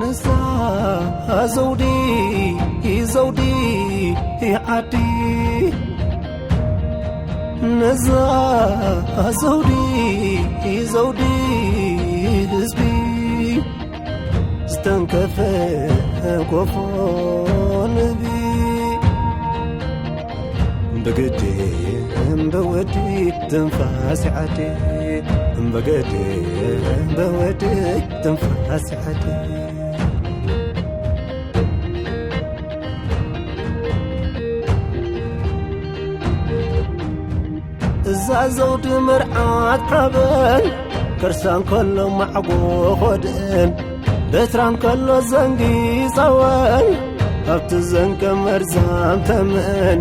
እዛ ዘውዲ፣ ዘውዲ ዓዲ፣ ነዛ ዘውዲ፣ ዘውዲ ህዝቢ፣ ዝተንከፈ ጎፎ ንህቢ። ብግዲ እምበወዲ ትንፋስ ዓዲ፣ ብግዲ እምበወዲ ትንፋስ ዓዲ። እዛ ዘውዲ መርዓት ሓበን፣ ከርሳ እንከሎ ማዕጎ ኾድእን፣ በትራ እንከሎ ዘንጊ ጸወን፣ ኣብቲ ዘንቀ መርዛም ተመን፣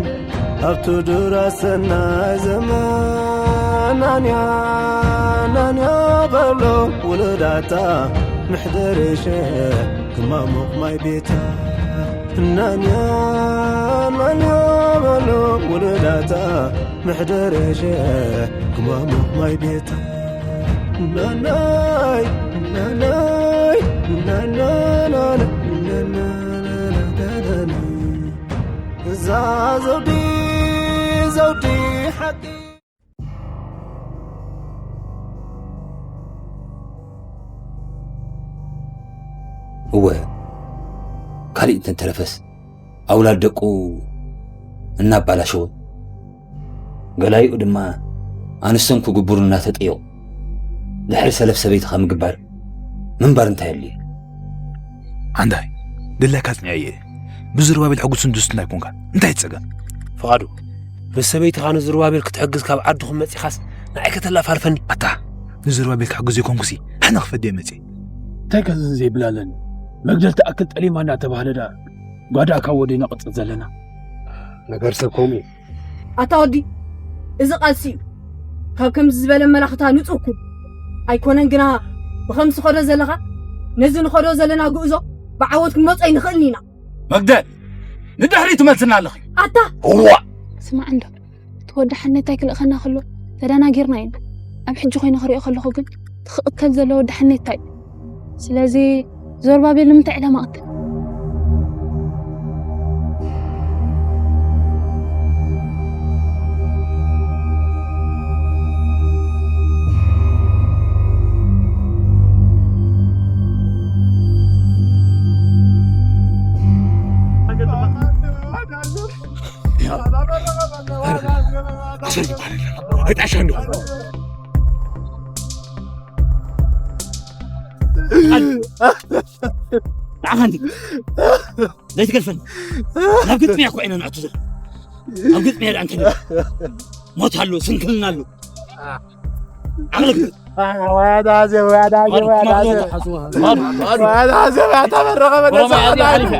ኣብቲ ዱራ ሰናይ ዘመን። ናንያ፣ ናንያ በሎ ውሉዳታ፣ ምሕደርሸ ክማሙቕ ማይ ቤታ። ናንያ፣ ናንያ በሎ ውሉዳታ፣ ምሕደርሸ ክማሙቕ ማይ ቤታ። ናናይ፣ ናናይ፣ ናናናና፣ ናናናና። እዛ ዘውዲ፣ ዘውዲ ሓቂ። እወ፣ ካሊእ እንተንተረፈስ ኣውላድ ደቁ እናባላሸወ፣ ገላይኡ ድማ ኣንስቶም ክግብሩ እናተጠየቑ፣ ድሕሪ ሰለፍ ሰበይትኻ ምግባር ምንባር እንታይ ኣድልዩ? ኣንታይ ድላይካ ኣጽኒዐ እየ። ብዝሩባቤል ሕጉስን ድስቱን ኣይኮንካን። እንታይ ጸገም? ፍቓዱ፣ ምስ ሰበይትኻ ንዝሩባቤል ክትሕግዝ ካብ ዓድኹም መጺኻስ ንዓይ ከተላፋልፈኒ? ኣታ፣ ንዝሩባቤል ክሕግዝ ዘይኮንኩሲ፣ ሕነ ክፈዲ እየ መጺእ። እንታይ ከዝን ዘይብል ኣለኒ? መግደል ትኣክል ጠሊማ እናተባህለ ደኣ ጓዳ ካብ ወደይ ነቕጽል ዘለና። ነገር ሰብ ከምኡ እዩ። ኣታ ወዲ፣ እዚ ቃልሲ እዩ። ካብ ከምዚ ዝበለ መላኽታ ንጹህ ኩን። ኣይኮነን ግና ብኸምዚ ኸዶ ዘለኻ፣ ነዚ ንኸዶ ዘለና ጉዕዞ ብዓወት ክንመጾ ኣይንኽእልን ኢና። መግደል፣ ንድሕሪት ትመልስና ኣለኺ። ኣታ! እዋ! ስማዕ እንዶ፣ እቲ ወዲ ሓኔታይ ክልእኸና ከሎ ተደናጊርና ኢና። ኣብ ሕጂ ኮይነ ክሪኦ ከለኹ ግን፣ እቲ ክቕተል ዘሎ ወዲ ሓኔታይ እዩ። ስለዚ ዞርባቤል ንምንታይ ዕላማ ቅትል? ኣሰር ይባላል። እጣሻ እንደሆነ ንዓኻ እንዲ ዘይትገድፈኒ። ናብ ግጥሚ እኮ ኢና ንኣቱ ዘለና። ኣብ ግጥሚ እያ ኣንተ ሞት ኣሎ፣ ስንክልና ኣሎ። ዓቕሊ ግበጥ። ወያዳ ዜ፣ ወያዳ ዜ፣ ወያዳ ዜ። ወያዳ ዜ፣ ወያዳ ዜ፣ ወያዳ ዜ።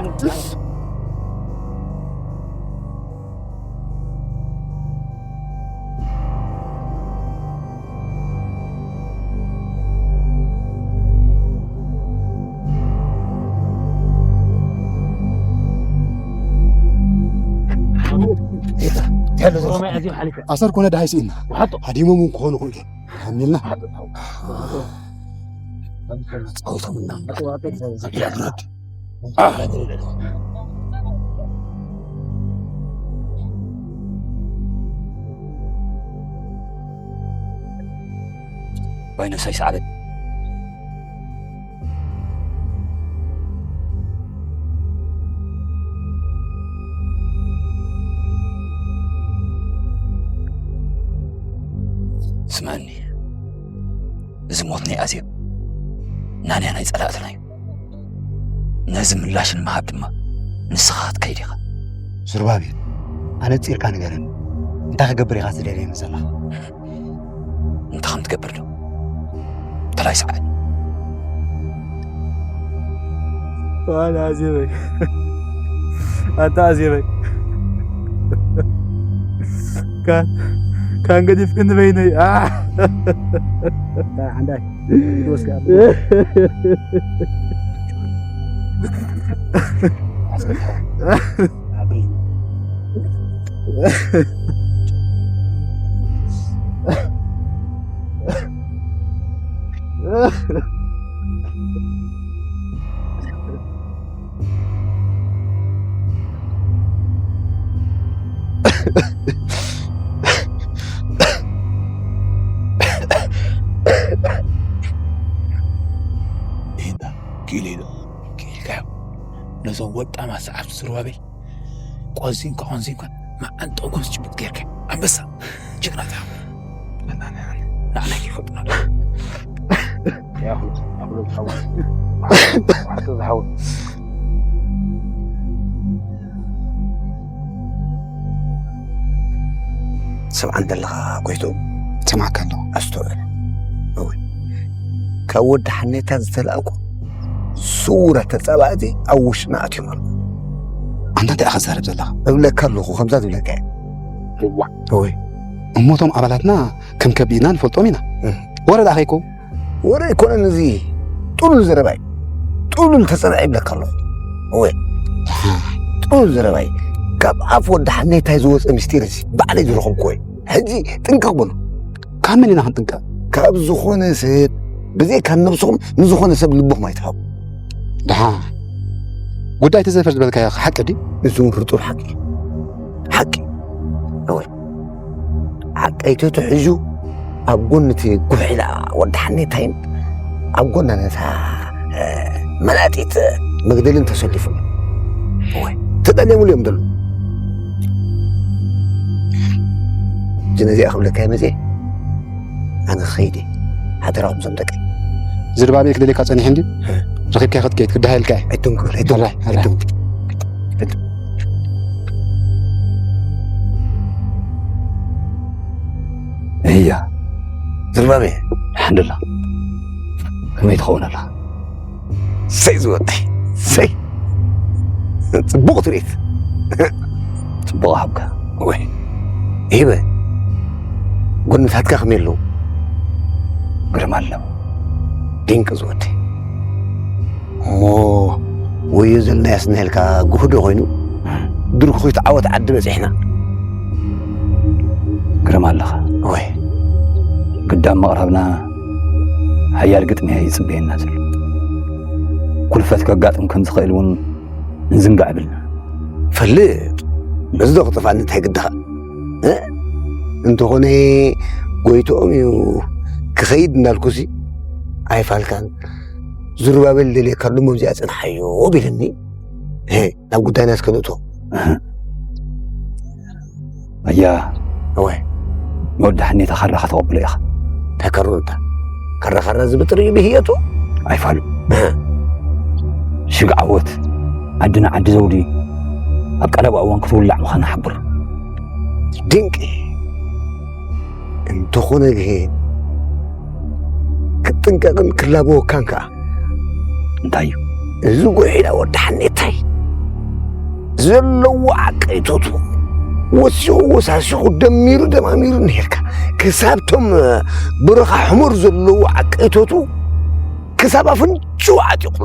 ኣሰር ኮነ ደሃይ ስኢና። ሃዲሞም እውን ክኾኑ ይኽእሉ እዮም። ሓሚልና። ጸውቶምና። ዋይ ነብሰይ ሰዓበት። ስምዐኒ፣ እዚ ሞት ናይ ኣዜብ ናንያ ናይ ጸላእትና እዩ። ነዚ ምላሽ ንምሃብ ድማ ንስኻ ክትከይድ ኢኻ። ዙርባቤል፣ ኣነጺርካ ንገረኒ፣ እንታይ ክገብር ኢኻ ዝደልየ መሰለኻ? እንታይ ከም ትገብር ዶ? ተላይ ሰዓት። ዋላ ኣዜበይ። ኣታ ኣዜበይ። ካን፣ ካን ገዲፍክኒ በይነይ። ኣ! ሓንዳይ። ይህዳ ክኢለ ኢሉ ክኢልካዮ ነዞም ወጣማ ሰዓብቲ ዝርባበይ ቆዚንካ ቆንዚንካ መዓንጠኦም ከም ዝጭብጥ ጌርካ። ኣንበሳ ጅግና ትሓወ። ንዓና ይፈልጡና። ያኹ ኣኽሎ ዝሓወ። ሓቂ ዝሓወ። ሰምዓን ዘለኻ ጎይቱ? ሰማዕካ ኣለኹ። ኣስተውዕል። እወ። ካብ ወዲ ሓኔታ ዝተላእኩ ስውራት ተጻባእቲ ኣብ ውሽጥና ኣትዮም ኣለዉ። ኣንታ እንታይ ኢኻ ትዛረብ ዘለኻ? እብለካ ኣለኹ፣ ከምዛ ትብለካ እየ። እዋ። እወ። እሞ እቶም ኣባላትና ከም ከብዲ ኢና ንፈልጦም ኢና። እህ። ወረ ደኣ ከይኮ? ወረ ኣይኮነን፣ እዚ ጥሉል ዘረባ እዩ። ጥሉል ተጸበዐ ይብለካ ኣለኹ። እወ። ጥሉል ዘረባ እዩ። ካብ ኣፍ ወዲ ሓኔታይ ዝወጸ ምስጢር እዚ ባዕለይ ዝረኸብኩዎ እዩ። ሕጂ ጥንቅቕ በሉ። ካብ መን ኢና ክንጥንቀቕ? ካብ ዝኾነ ሰብ፣ ብዘይካ ነብስኹም ንዝኾነ ሰብ ልብኹም ኣይትሃቡ። ደሓን። ጉዳይ እቲ ዘፈር ዝበልካዮ ሓቂ ድዩ? እዚ እውን ርጡብ ሓቂ። ሓቂ። እወ። ዓቀይተቱ ሒዙ ኣብ ጎኒ እቲ ጉሒላ ወዲ ሓኔታይን ኣብ ጎና ነታ፣ እ፣ መላጢት መግደልን ተሰሊፉ። እወ። ተጠልዮምሉ እዮም ዘለዉ። እዚ ነዚኣ ክብለካ እየ መፅየ። ኣነ ክኸይድ እየ። ሓደራኹም ዞም ደቀይ። ዝርባቤ ክደልየካ ጸኒሐ እንድዩ። እ። ረኺብካዮ ክትከይድ ክደሃየልካ እየ። ኣይትንኩል፣ ኣይትንኩል፣ ኣራይ፣ ኣራይ። ኣይትንኩል። እያ። ዝርባቤ። ሓንደላ። ከመይ ትኸውን ኣላ? ሰይ ዝወደይ፣ ሰይ። ጽቡቕ ትርኢት። ጽቡቕ ሃብካ። ወይ፣ ሂበ፣ ጎንታትካ ከመይ ኣለዉ? ግርም ኣለዉ። ድንቂ ዝወደይ። እሞ ወዮ ዘልናያስ እናኢልካ ጉህዶ ኮይኑ፣ ድርኩኺት ዓወት ዓዲ በጺሕና። ግርም ኣለኻ። ወይ። ግዳም ምቕራብና ሓያል ግጥምያ እዩ ዝጽበየና ዘሎ። ኩልፈት ከጋጥም ከም ዝኽእል እውን ንዝንጋዕ ብልና። ፈልጥ፣ በዚ ዶ ክጠፍኣኒ እንታይ ግድኻ? እ? እንተኾነ ጎይትኦም እዩ ክኸይድ እንዳልኩሲ ኣይፋልካን። ዝሩባቤል ደልየካ ኣሎ፣ እሞ ኣብዚኣ ጽንሓዮ ቢልኒ። ሄ፣ ናብ ጉዳይና እስከ ንእቶ። ኣያ፣ እወ። መወዳሕኔታ ካራ ከተቐብሎ ኢኻ። እንታይ ካሩ እንታ? ካራ ካራ ዝብጥር እዩ ብህየቱ? ኣይፋሉ። እህ። ሽግ ዓወት፣ ዓድና ዓዲ ዘውዲ፣ ኣብ ቀረባ እዋን ክትውላዕ ምዃና ሓብር። ድንቂ። እንተኾነ ግን፣ ክትጥንቀቕን ክላበወካን ከኣ። እንታይ እዩ? እዚ ጉሒላ ወዲ ሓኔታይ ዘለዎ ዓቀይቶቱ ወሲኹ ወሳሲኹ ደሚሩ ደማሚሩ ነይርካ። ክሳብ ቶም ብረኻ ሕሙር ዘለዎ ዓቀይቶቱ ክሳብ ኣፍንጭኡ ዓጢቑ።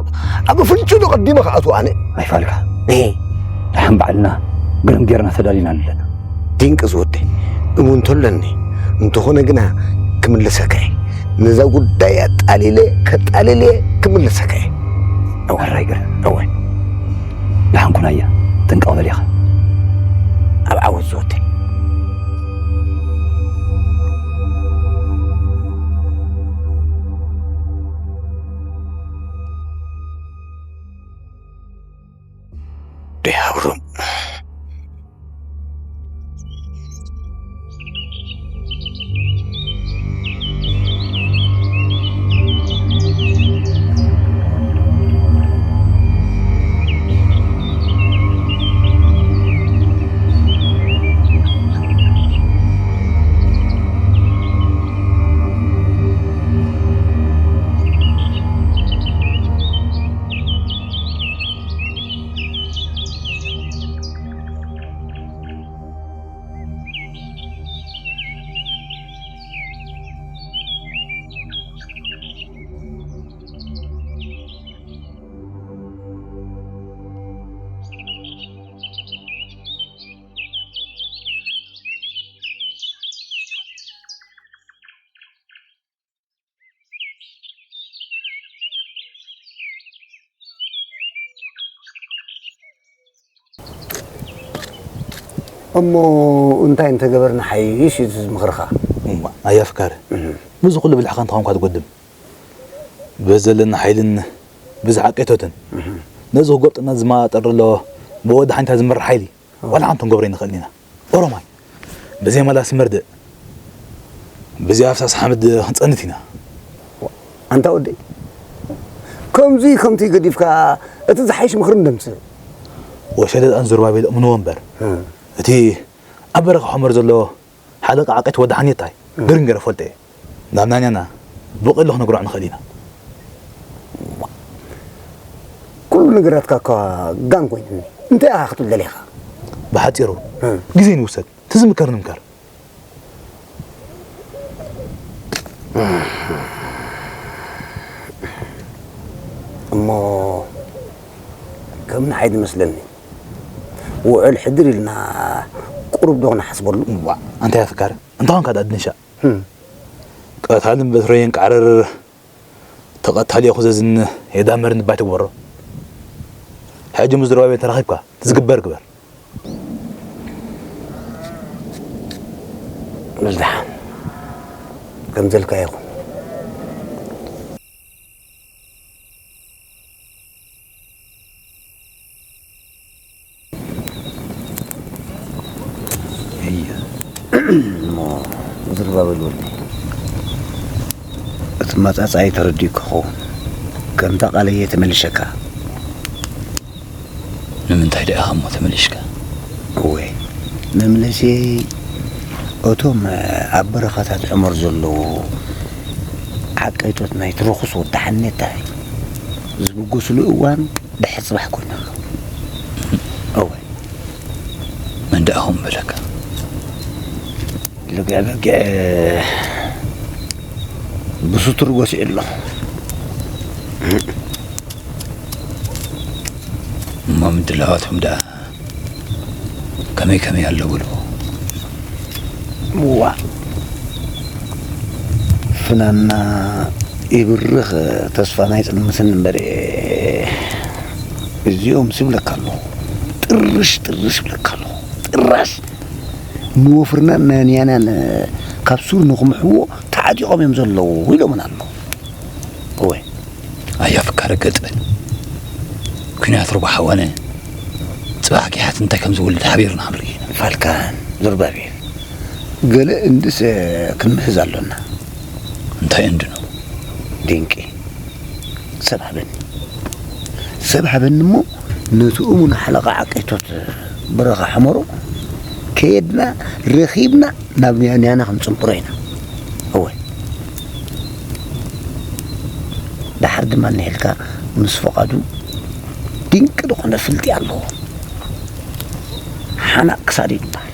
ኣብ ኣፍንጭኡ ዶ ቀዲመ ክኣትዎ ኣነ? ኣይፋልካ። እህ። ደሓን ባዕልና ግርም ጌርና ተዳሊና ኣለና። ድንቂ ዝወደይ፣ እሙን ተሎኒ። እንተኾነ ግና ክምልሰካ እየ። ነዛ ጉዳይ ኣጣሊለ፣ ከጣልል እየ፣ ክምልሰካ እየ። እወ። ኣራይ ግረ። እወ። ደሓን ኩን ኣያ፣ ጥንቀቕ በል ኢኻ። ኣብ ዓወት ዝወደይ። ደይ ሃብሮም። እሞ እንታይ እንተገበርና ሓይሽ እዩ ዝምኽርኻ? እማ፣ ኣያ ፍካረ፣ እህ። ብዚ ኩሉ ብልሕኻ እንተኾንካ ትጎድም። በዚ ዘለና ሓይልን ብዚ ዓቀይቶትን፣ እህ። ነዚ ክጎብጠና ዝመጣጠር ዘሎ ብወዲ ሓንታ ዝመርሕ ሓይሊ፣ ዋላ ሓንቲ ክንገብሮ ኣይንኽእልን ኢና። ኦሮማይ፣ ብዘይ መላሲ መርድእ፣ ብዘይ ኣፍሳስ ሓመድ ክንጸንት ኢና። ኣንታ ወደይ፣ ከምዚ ከምቲ ገዲፍካ፣ እቲ ዝሓይሽ ምኽሪ እንደምጽእ። ወሸደጣን ዙርባቤል እምንዎ እምበር፣ እህ። እቲ ኣብ በረኻ ሖመር ዘሎ ሓለቃ ዓቀይት ወዲ ሓኔታይ፣ እህ። ግርንገረ ፈልጠ እየ። ናብ ናንያና ብቐሎ ክነግሮ ንኽእል ኢና። ኩሉ ነገራትካ እኳ ጋን ኮይኑኒ። እንታይ ኢኻ ክትብል ደሊኻ? ብሓጺሩ፣ እህ። ግዜ ንውሰድ። እቲ ዝምከር ንምከር። እሞ ከም ንዓይ ዝመስለኒ፣ ውዕል ሕድር ኢልና ቁሩብ ዶ ክንሓስበሉ? እዋ፣ ኣንታ ኣያ ፍካረ፣ እንታይ ኾንካ ደኣ ድንሻ? እም። ቀታልን በትረየን ቃዕረር፣ ተቐታሊ እየ ኩዘዝን የዳመርን ባይ ትግበሮ። ሕጂ ምስ ድርባቤ ተራኺብካ፣ እቲ ዝግበር ግበር። ብዝደሓን፣ ከም ዘልካ ይኹን። እሞ ዝርባበል ወዲ፣ እቲ መጻጻይ ተረዲኡካ ክኸውን፣ ከምታ ቃለየ ተመሊሸካ። ንምንታይ ደኣ እሞ ተመሊሽካ? እወ፣ መምለሴ እቶም ኣብ በረኻታት ዑመር ዘለዉ ዓቀይቶት ናይቲ ርኹስ ወዲ ሓኔታይ ዝብገስሉ እዋን ድሕሪ ጽባሕ ኮይኑ ኣሎ። እወ። መን ደኣ ከምኡ በለካ? ልግዕ በጊዕ ብስቱር ጎሲዑ ኣሎ። እሞ ምድላዋቶም ደኣ ከመይ ከመይ ኣሎ በልዎ። እዋ፣ ፍናንና ይብርኽ፣ ተስፋና ይጽንትን እምበር፣ እዚኦም ስብለካ ኣለኹ። ጥርሽ ጥርሽ ይብለካ ኣለኹ። ጥራሽ ንወፍርናን ናይ ንያናን ካብ ሱር ንኽምሕዎ ተዓጢቖም እዮም ዘለዉ ኢሎምና ኣለዉ። እወ። ኣያ ፍካረ ገጽ በል። ኲናት ሩባ ሓዋነ ጽባሕ ጊሓት እንታይ ከም ዝወልድ ሓቢርና ክንርኢ ኢና። ፋልካን ዙርባቤል፣ ገለ እንድስ ክንምህዝ ኣሎና። እንታይ እንድኖ? ድንቂ። ሰብ ሃበኒ። ሰብ ሃበኒ እሞ ነቲ እሙን ሓለቓ ዓቀይቶት በረኻ ሐመሮ ከየድና ረኺብና ናብ ንያ-፣ ንያና ክንጽንብሮ ኢና። እወ። ደሓር ድማ እንሄልካ ምስ ፍቓዱ ድንቂ ዝኾነ ፍልጢ ኣለዎ። ሓናቕ ክሳድ እዩ ዝበሃል።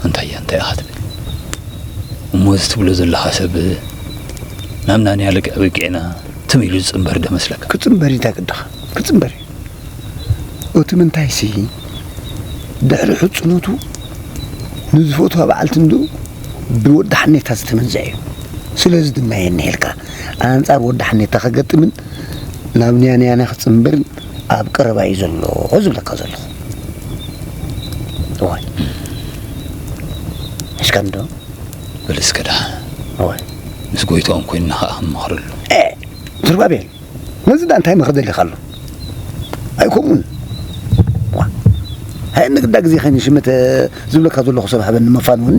እንታይ እያ፣ እንታይ ኢኻ ትብል? እሞ እዚ ትብሎ ዘለኻ ሰብ ናብ ናንያ ልክዕ በጊዕና ትም ኢሉ ዝጽንበር ዶ መስለካ? ክጽንበር እንታይ ግድኻ? ክጽንበር እዩ። እቲ ምንታይሲ፣ ድሕሪ ሕጽኖቱ ንዝፈትዋ በዓልቲ እንድኡ ብወዲ ሓኔታ ዝተመንዘዐ እዩ። ስለዚ ድማ እየ እንሄልካ ኣንጻር ወዲ ሓኔታ ክገጥምን ናብ ንያንያና ክጽንበርን ኣብ ቀረባ እዩ ዘሎ ዝብለካ ዘለኹ። እዋይ። ሕሽካኒ ዶ? በል እስከ ደሓን። እዋይ። ምስ ጎይትኦም ኮይንና ኸኣ ክንመኽረሉ። ኤ፣ ዙርባቤል፣ ነዚ ደኣ እንታይ መኽረ ደሊኻ ኣሎ? ኣይከምኡን። ዋ፣ ሃየ ንግዳ ግዜ ኸይኑ ሽመት ዝብለካ ዘለኹ ሰብ ሃበኒ መፋንወኒ።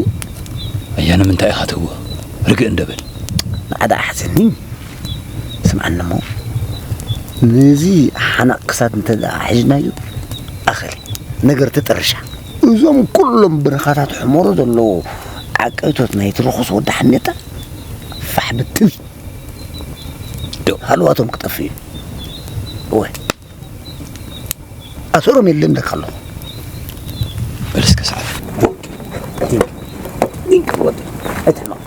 ኣያ ንምንታይ ኢኻ ትህዎ? ርግእ እንደ በል። ንዓዳ ኣሕዘኒ። ስምዓኒ እሞ፣ ነዚ ሓናቕ ክሳድ እንተ ደኣ ሒዝናዮ፣ ኣኸለ፣ ነገር ተጠርሻ። እዞም ኩሎም በረኻታት ሕመሮ ዘለዉ ዓቀይቶት ናይቲ ርኹስ ወዲ ሓኔታ ፋሕ ብትን። ዶ ሃልዋቶም ክጠፍእ እዩ። እወ። ኣሰሮም የለን ደካ ኣለኹ። በል እስከ ሰዓት። ዲንክ፣ ዲንክ ወዲ፣ ኣይትሕመቕ።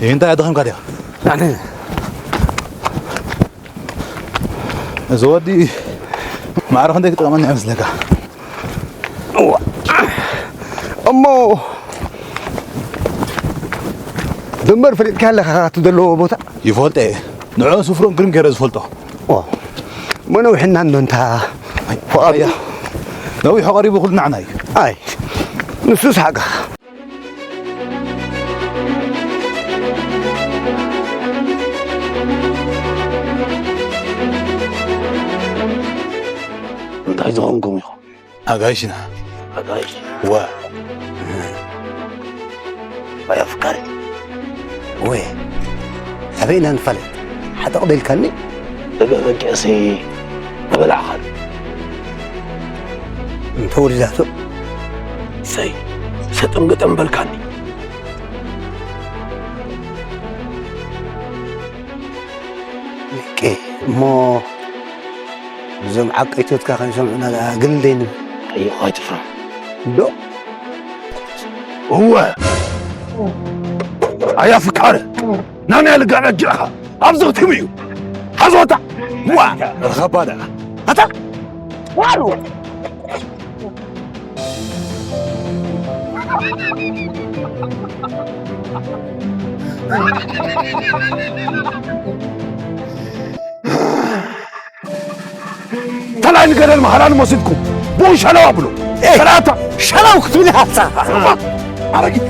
እንታይ ኣደኺምካ ዲኻ? ኣነ። እዚ ወዲ ማዕረ ክንደይ ክጠቕመኒ ይመስለካ? እዋ። እሞ እምበር ፈሊጥካ ኣለኻ እቲ ዘለዎ ቦታ? ይፈልጦ እየ። ንዕኡ ስፍሮን ግርም ገይረ ዝፈልጦ። ኦ፣ እሞ ነዊሕና እንዶ እንታ ፍቓዱ? ኣያ፣ ነዊሑ ቀሪቡ ኩሉ ንዓና እዩ። ኣይ፣ ንሱስ ሓቅኻ። እንታይ ዝኾንኩም ኢኹም? ኣጋይሽና። ኣጋይሽ? ዋ። ኣያ ፍቃሪ። ወይ፣ ኣበይ ኢና ንፋለጥ? ሓጠቕ በልካኒ? እበ በጊዕሲ ተበላዕኻሉ። እንተ ወዲዳቶ? ሰይ፣ ሰጥም ግጥም በልካኒ። ሚቂ፣ እሞ እዞም ዓቀይቶትካ ከይሰምዑና ደኣ ግልል ደይንብል። ኣየኹ ኣይትፍርሑ። እንዶ? እወ። ኣያ ፍቃረ፣ ናናይ ልጋዕ ኣጅዕኻ ኣብዚ ክትህብ እዩ። ሓዞታ። ዋ። ርኸባ ደኣ። ኣታ። ዋሩ። ተላይ ንገደል መሃላን መሲልኩም ብኡ ሸለው ኣብሉ። ኤ! ሰላታ! ሸለው ክትብል ኢኻ ንስኻ። ኣረጊት።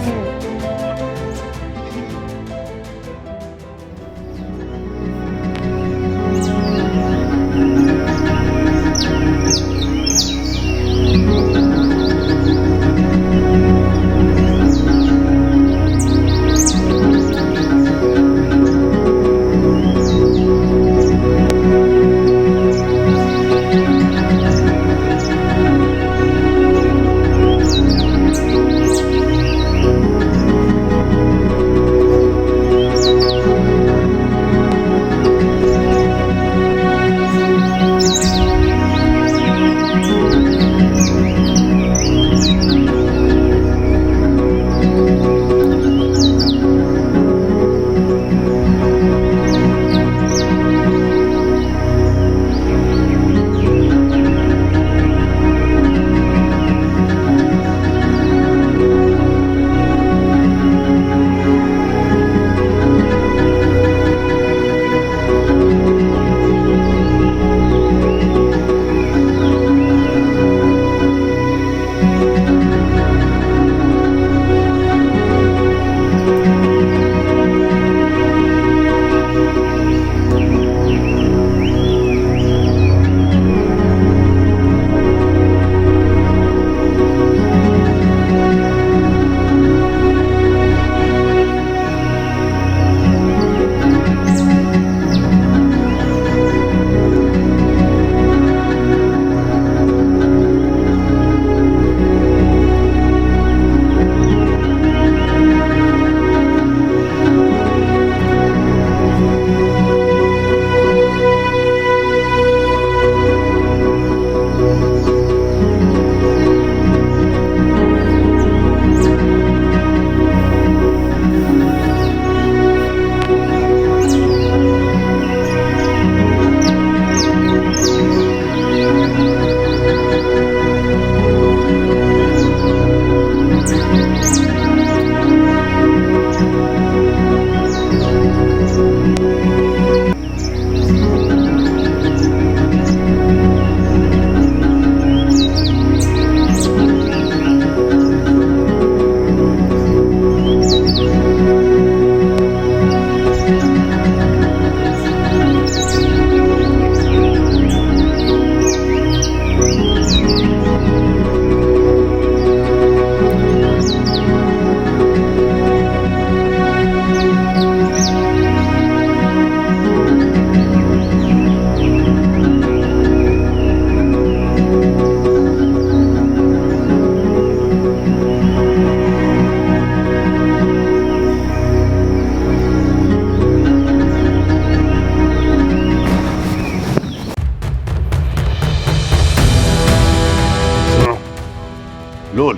ልኡል፣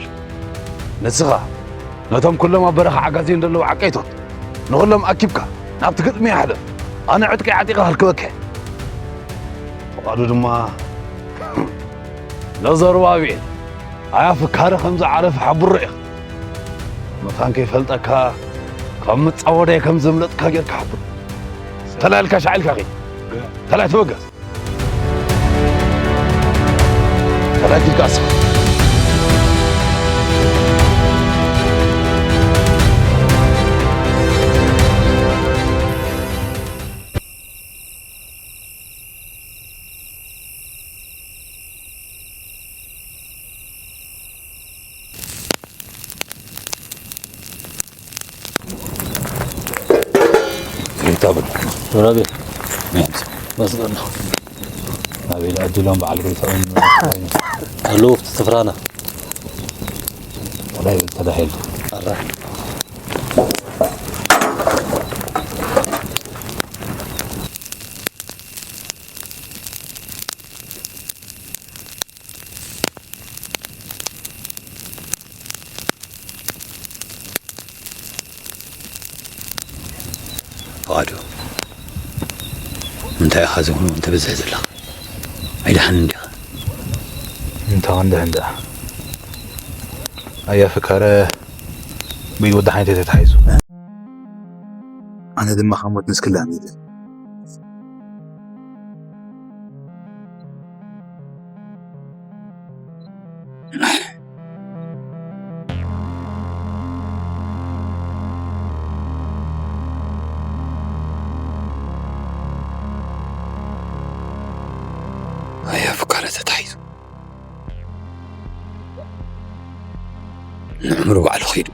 ንስኻ ነቶም ኩሎም ኣብ በረኻ ዓጋዜን ዘለዉ ዓቀይቶት ንኹሎም ኣኪብካ ናብቲ ግጥሚ ይሓለፍ። ኣነ ዕጥቂ ዓጢቐ ከርክበካ እየ። ፍቓዱ ድማ ነዘሩባቤል ኣያ ፍካረ ከም ዝዓረፈ ሓብሮ ኢኻ። መታን ከይፈልጠካ፣ ኣብ መጻወደያ ከም ዘምለጥካ ጌርካ ሓብር። ተላልካ ሻዕልካ ኺድ። ተላይ ተበገስ። ተላይ ኪድ ካሳ። ይታበል። ሮቤ። መስገን። ኣቤል ኣዲሎም በዓል ቤት። ኣለዉ ኣብቲ ስፍራና። ተዳሂል፣ ተዳሂል። ኣራ። ፍቓዱ፣ እንታይ ኢኻ እዚ ኩሉ ትብዝሕ ዘለኻ? ኣይደሓንን ዲኻ? እንታይ ክንድሕን ደኣ? ኣያ ፍካረ ብኢድ ወዲ ሓይንተ ተታሒዙ። ኣነ ድማ ካብ ሞት ንስክላ ንብል። ኣያ ፍካረ ተታሒዙ። ንዕምሩ ባዕሉ ኺዱ።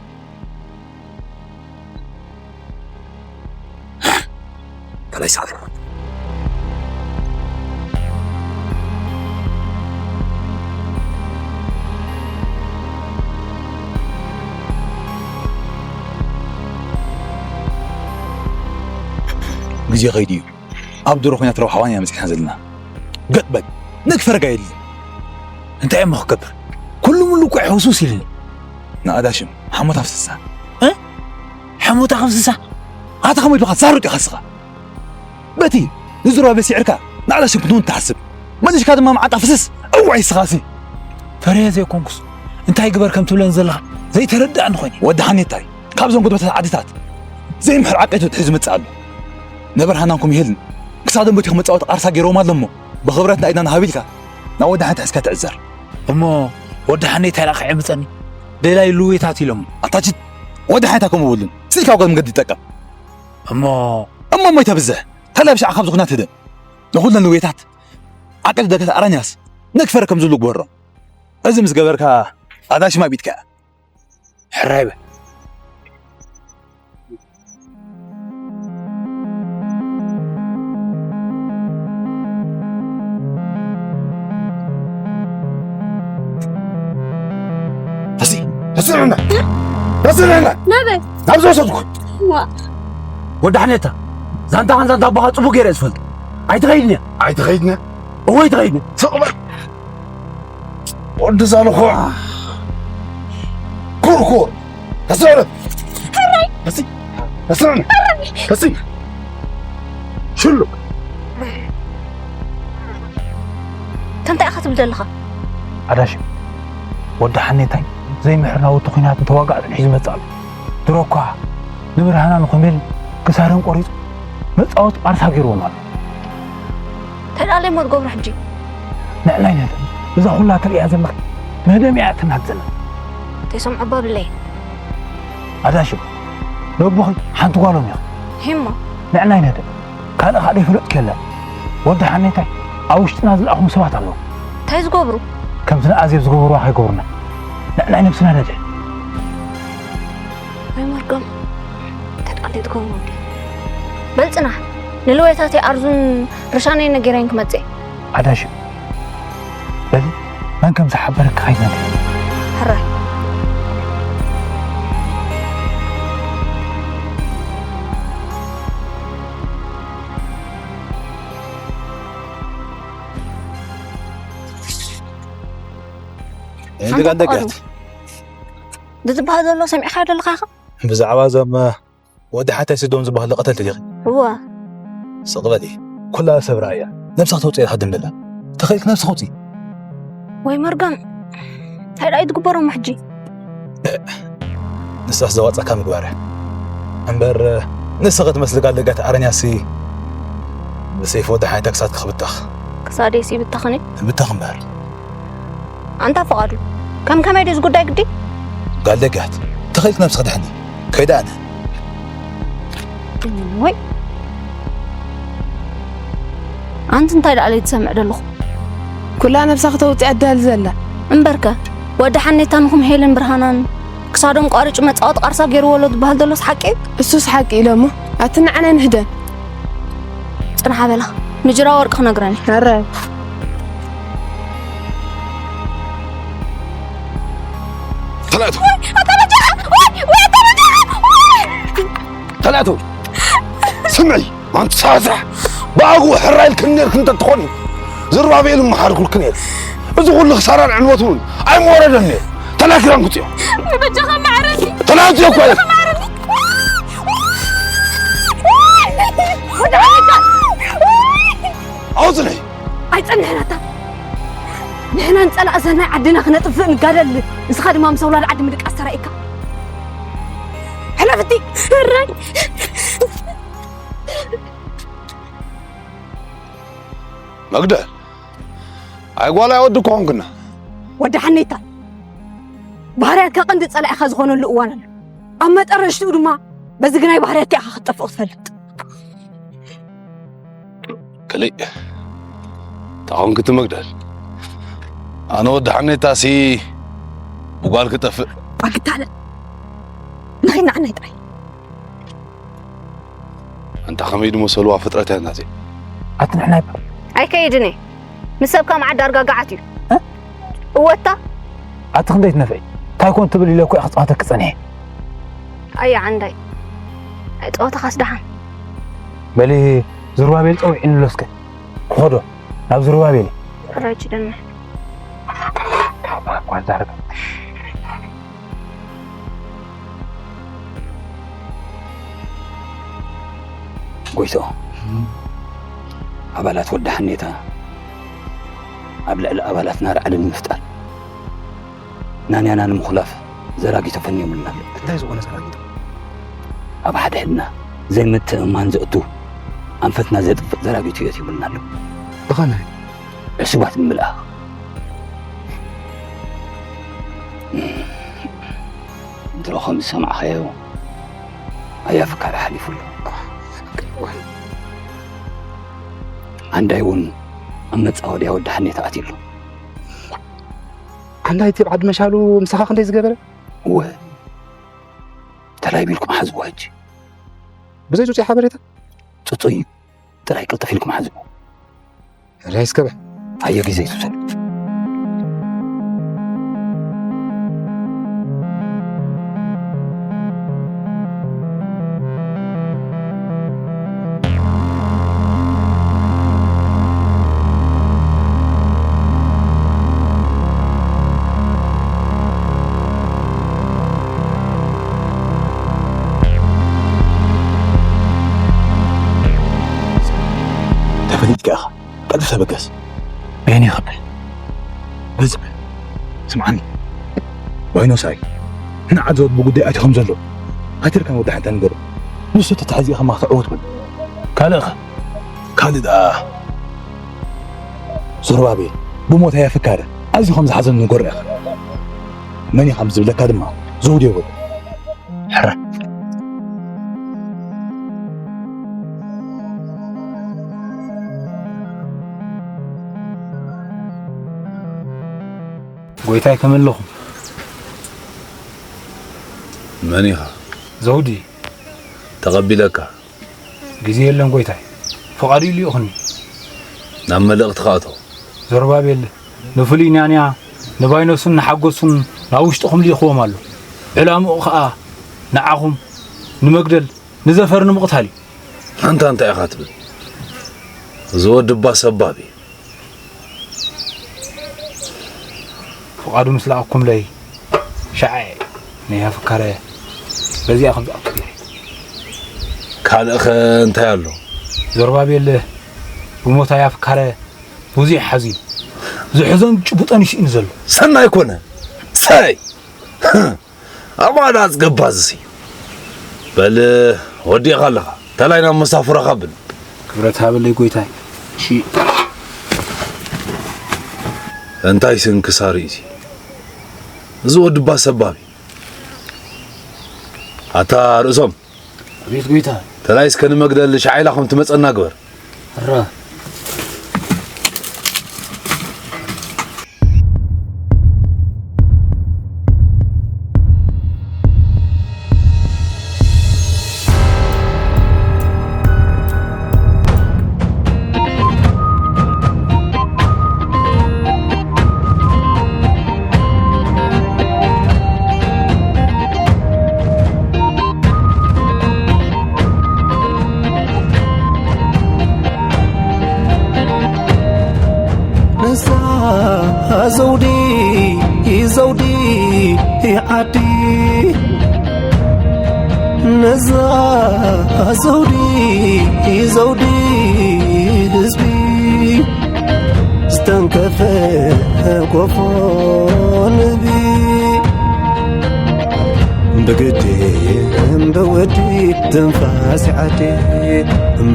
ካልኣይ ሰዓት። ግዜ ኸይዱ እዩ። ኣብ ድሮ ኹናት ረብሓዋን ኢና መጺእና ዘለና። ገጥ በል፣ ነግፈርጋ የድሊ። እንታይ እሞ ክገብር? ኩሉ ሙሉ እኮ ሕውስውስ ኢሉኒ። ንኣዳሽም ሓሞት ኣፍስሳ። እ? ሓሞት ኣፍስሳ? ኣታ ከመይ ኢልካ ትዛረብ ዲኻ እስኻ? በቲ ንዝሮ በሲዕርካ ንኣዳሽም ክትውን ትሓስብ። መሊስካ ድማ መዓጣ ፍስስ። እዋይ እስኻሲ። ፈርየ ዘይኮንኩስ እንታይ ግበር ከም ትብለኒ ዘለኻ ዘይተረድኣኒ ኾይኑ። ወዲ ሓኔታይ፣ ካብዞም ጉድበታት ዓድታት ዘይምሕር ዓቀይቱ ትሒዙ መጽእ ኣሎ። ነበርሃናን ኮሚሄልን ክሳዶም በቲኹ መጻወቲ ቃርሳ ገይሮም ኣሎ እሞ፣ ብኽብረት ንኣይድና ንሃብ ኢልካ ናብ ወዲ ሓኔታይ እስካ ትዕዘር። እሞ ወዲ ሓኔታይ ላኸ ዕምጸኒ ደላይ ልውየታት ኢሎም። ኣታ ጅት፣ ወዲ ሓኔታይ ከምኡ ብሉን። ስልካ ወገን መገዲ ይጠቀም። እሞ እሞ እሞ ይተብዝሕ። ተላይ ብሻዕ ካብዚ ኩናት ህደ። ንኹለን ልውየታት ዓቀይቱ ደገት ኣራኛስ ነግፈረ ከም ዝብሉ ግበሮ። እዚ ምስ ገበርካ ኣዳሽም ኣብ ኢድካ እያ። ሕራይ በል። ተሲ፣ ተስርዕና። ተስርዕና። ናበይ? ናብዚ ወሰድኩ። ዋ። ወዲ ሓኔታ፣ ዛንታኻን ዛንታ ኣቦኻ ጽቡቕ ገይረ እየ ዝፈልጥ። ኣይትኸይድን እያ። ኣይትኸይድን እያ። እወ ኣይትኸይድን እያ። ስቕ በል። ወዲ ዛልኾ። ኩርኩር። ተስርዕና። ተሲ፣ ተስርዕና። ተሲ። ሽሉ። ከምታይ ኢኻ ትብል ዘለኻ? ኣዳሽም፣ ወዲ ሓኔታይ ዘይምሕር ናውቲ ኲናትን ተዋጋእትን ሒዙ መጽእ ኣሎ። ድሮ እኳ ንብርሃናን ንኹሜልን ክሳዶም ቆሪጹ መጻወቲ ቃርሳ ገይርዎም ኣሎ። እንታይ ደኣ ኣለሞ ትገብሩ ሕጂ? ንዕናይ ነደ እዛ ኩላ ትርእያ ዘለኻ መደም እያ እትናት ዘላ። ተይሰምዖ እባ ብለይ። ኣዳሽም፣ ነቦኺ ሓንቲ ጓሎም ኢኻ። ሂሞ። ንዕናይ ነደ ካልእ ካልእ ይፍለጥ ከለን ወዲ ሓኔታይ ኣብ ውሽጥና ዝለኣኹም ሰባት ኣለዉ። እንታይ ዝገብሩ? ከምዚ ንኣዜብ ዝገበርዋ ከይገብሩና ንዕናይ ነብስና ነድሕን። ወይ መርገም፣ ተጣሊጥኩም ወዲ። በል ጽናሕ፣ ንልወይታተይ ኣርዙን ርሻነይ ነጊረን ክመጽእ። ኣዳሽም፣ በሊ መን ከም ዝሓበረካ ከይትነግሪ። ሕራይ። ሓንቲ ደጋደጋት። ቆልዑ። ዝዝበሃል ዘሎ ሰሚዕካ ደለኻ ኢኻ? ብዛዕባ እዞም ወዲ ሓታይ ስዶም ዝበሃሉ ቀተልቲ ዲኺ? እወ። ስቕ በሊ። ኩላ ሰብ ራእያ። ነብስኻ ተውፅእ ኢኻ ድምላ። ተኸኢልክ ነብስኻ ውፅእ። ወይ መርገም። እንታይ ደኣ እዩ ዝግበሮም ሕጂ? ንሳስ ዘዋፅኣካ ምግባር እያ። እምበር ንስኺ ትመስሊ ጋል ደጋት ዓረኛሲ ብሰይፊ ወዲ ሓይታ ክሳድ ክኽብተኽ። ክሳደይሲ ይብተኽኒ? ትብተኽ እምበር። ኣንታ ፍቓዱ፣ ከም ከመይ ድዩ እዚ ጉዳይ ግዲ? ጋል ደጋት፣ ተኸኢልክ ነብስኺ ድሓኒ። ከይደ ኣነ። ወይ፣ ኣንቲ እንታይ ደኣ ለይ ትሰምዕ ደለኹ? ኩላ ነብሳ ክተውፅእ ኣዳል ዘላ። እምበርከ፣ ወዲ ሓኔታንኹም ሄልን ብርሃናን ክሳዶም ቋሪጩ መጻወቲ ቃርሳ ገይርዎ ኣሎ ዝበሃል ዘሎስ ሓቂ እዩ? እሱስ ሓቂ ኢሎሞ። ኣቲ ንዓና ንህደን። ጽንሓ በላ፣ ንጅራ ወርቂ ክነግረን እየ። ኣረ። ተላእቱ። ተላእቱ። ስምዒ፣ ኣንቲ ሳሕሳሕ። ብኣግኡ ሕራይ ኢልክን ነይርክን እንተትኾኒ፣ ዝሩባቤል ምሓርኩልክ ነይሩ። እዚ ኩሉ ክሳራን ዕንወት እውን ኣይምወረደን ነይሩ። ተላኪራን ክፅዮ። በጃኻ መዓረኒ። ተላእቱ እኮ እየ። መዓረኒ። ወደ ዓድካ። ኣውፅለይ። ኣይጸንሕን ኣታ። ንሕና ንጸላእ ሰናይ ዓድና ክነጥፍእ ንጋደል። ንስኻ ድማ ምስ ኣውላድ ዓዲ ምድቃስ ተራኢካ። ሕለፍቲ። እራይ። መግደል። ኣይ ጓል ኣይ ወዲ ኮንክና። ወዲ ሓኔታ። ባህርያትካ ቀንዲ ጸላኢኻ ዝኾነሉ እዋን ኣሎ። ኣብ መጠረሽትኡ ድማ በዚ ግናይ ባህርያት ኢኻ ክትጠፍእ ትፈልጥ። ክልእ። ታኾንክ እቲ መግደል። ኣነ ወዲ ሓኔታሲ ብጓል ክጠፍእ። ኣግታለ። ንኸይድ ንዓናይ ጥራይ። ኣንታ ከመይ ድመሰልዋ ፍጥረት እያ ናተይ። ኣቲ ንሕና ይባ። ኣይከይድን እየ። ምስ ሰብ ከም ዓዲ ኣርጋጋዓት እዩ። እ? እወታ። ኣቲ ክንደይ ትነፍዒ? እንታይ ኮን ትብል ኢለ እኮ እየ ክጻወተኪ ጸኒሐ። ኣየ ዓንዳይ። ኣይጸወተኻስ ደሓን። በሊ ዝሩባቤል ጸዊዒኒ ኣሎ እስከ። ክኸዶ ናብ ዝሩባቤል። ራጅ ደነ። ጓል ዛረብ። ጎይቶ፣ ኣባላት ወዲ ሓኔታ ኣብ ልዕሊ ኣባላትና ራዕዲ ንምፍጣር ናንያና ንምኹላፍ ዘራጊቶ ፈንዮምልና ኣለዉ። እንታይ ዝኾነ ዘራጊቶ? ኣብ ሓድሕድና ዘይምትእምማን ዘእቱ፣ ኣንፈትና ዘጥፍእ ዘራጊቶ የእትዩምልና ኣለዉ። ብኸመይ? ዕሱባት ንምልኣኽ። ድሮ ከም ዝሰማዕኻዮ ኣያ ፍካሪ ሓሊፉ ኣሎ። ዓንዳይ እውን ኣብ መጻወድያ ወዲ ሓኔታ ኣትዩ ኣሎ። ዓንዳይ እቲ ኣብ ዓዲ መሻሉ ምሳኻ ክንደይ ዝገበረ? እወ፣ ተላይ ቢልኩም ሓዝዎ ሕጂ። ብዘይ ጹጽይ ሓበሬታ? ጽጹይ እዩ። ጥራይ ቅልጥፍ ኢልኩም ሓዝዎ። ራይ እስከ በል። ኣየ ግዜ ይትውሰድ። ተፈሊጥካ ኢኻ። ቀልጢፍ ተበገስ። በየን ይኸብል? በዚ በል። ስምዓኒ። ዋይኖሳይ። ንዓት ዘወድ ብጉዳይ ኣትዩ ከም ዘሎ። ሃቲርካን ወዲ ሓንታ ንገሮ። ንሱ ተታሕዚ ኢኻ ማኽታ ዕወት በል። ካልእኸ? ካልእ ደኣ። ዞርባቤል፣ ብሞት ኣያ ፍካረ። ኣዝዩ ከም ዝሓዘን ንገሮ ኢኻ። መን ኢኻ ምስ ዝብለካ ድማ፣ ዘውድ የብሉ። ሕራይ። ጎይታይ ከመይ ኣለኹም? መን ኢኻ? ዘውዲ። ተቐቢለካ። ግዜ የለን ጎይታይ። ፍቓዱ ይልኡኽኒ። ናብ መልእኽቲ ክኣቶ። ዘሩባቤል ንፍሉይ ናንያ ንባይኖስን ንሓጎሱን ናብ ውሽጥኹም ልኢኽዎም ኣሎ። ዕላምኡ ኸኣ ንዓኹም ንመግደል ንዘፈር ንምቕታል እዩ። ኣንታ እንታይ ኢኻ ትብል? እዚ ወዲ እባ ሰባብ እዩ። ፍቓዱ ምስ ለኣኩምለይ ሻዕ ናይ ኣፍካረ በዚኣ ከም ዝኣቱ ገይረ። ካልእኸ እንታይ ኣሎ? ዘሩባቤል ብሞት ኣያ ፍካረ ብዙሕ ሓዚኑ። ዝሕዞን ጭቡጦን ይስኢኑ ዘሎ። ሰናይ ኮነ። ሰይ! ኣባዳ ዝገባ ዝሲ። በል፣ ወዲእኻ ኣለኻ። ተላይ ናብ መሳፍራኻ ብል። ክብረት ሃበለይ ጎይታይ። እሺ። እንታይ ስንክሳር እዩ እዚ? እዚ ወዲ እባ ሰባብ እዩ። ኣታ ርእሶም። ኣቤት ጎይታ። ተላይ እስከ ንመግደል ሻዕላ ከም ትመጸና ግበር። እራ። ንሳ ዘውዲ ዘውዲ ዓዲ፣ ነዛ ዘውዲ ዘውዲ ህዝቢ፣ ዝተንከፈ ጎፎ ንቢ። ብግዲ እምበወዲ ትንፋስ ዓዲ፣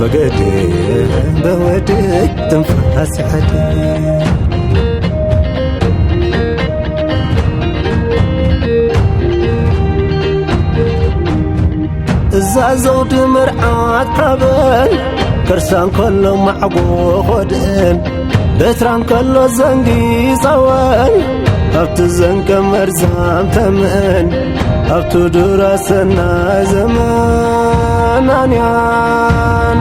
ብግዲ እምበወዲ ትንፋስ ዓዲ። እዛ ዘውዲ መርዓት ሓበን፣ ከርሳ እንከሎ ማዕጎ ኾድእን፣ በትራ እንከሎ ዘንጊ ጸወን፣ ኣብቲ ዘንቀ መርዛም ተምእን፣ ኣብቲ ዱራ ሰናይ ዘመን። ናንያ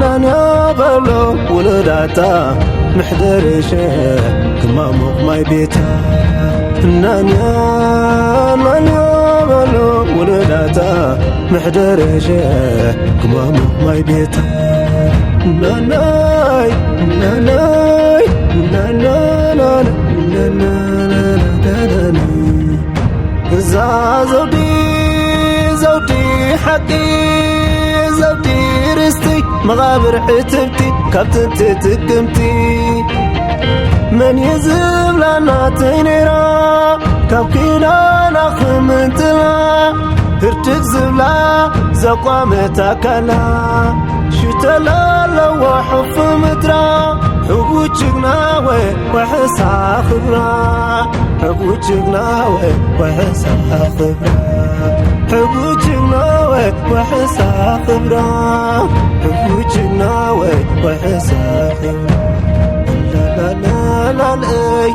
ናንያ በሎ ውሉዳታ፣ ምሕደር ሸ ክማሙቕ ማይ ቤታ። ናንያ ናንያ በሎ ውሉዳታ፣ ምሕደር ሸ ክማሙቕ ማይ ቤታ። ናናይ ናናይ ናናናና እዛ ዘውዲ ዘውዲ ሓቂ፣ ዘውዲ ርስቲ፣ መቓብር ዕትብቲ ካብ ጥንቲ ጥቅምቲ። መን እዩ ዝብላ ናተይ ነይራ፣ ካብ ኪዳና ክምንጥላ፣ ህርድግ ዝብላ ዘቋመት ኣካላ፣ ሽተላ ኣለዋ ሕፉ ምድራ፣ ሕቡን ጅግና ወይ ዋሕሳ ክብራ። ሕቡን ጅግና ወይ ዋሕሳ ክብራ። ሕቡን ጅግና ወይ ዋሕሳ ክብራ። ሕቡን ጅግና ወይ ዋሕሳ ክብራ። ላላላላለይ።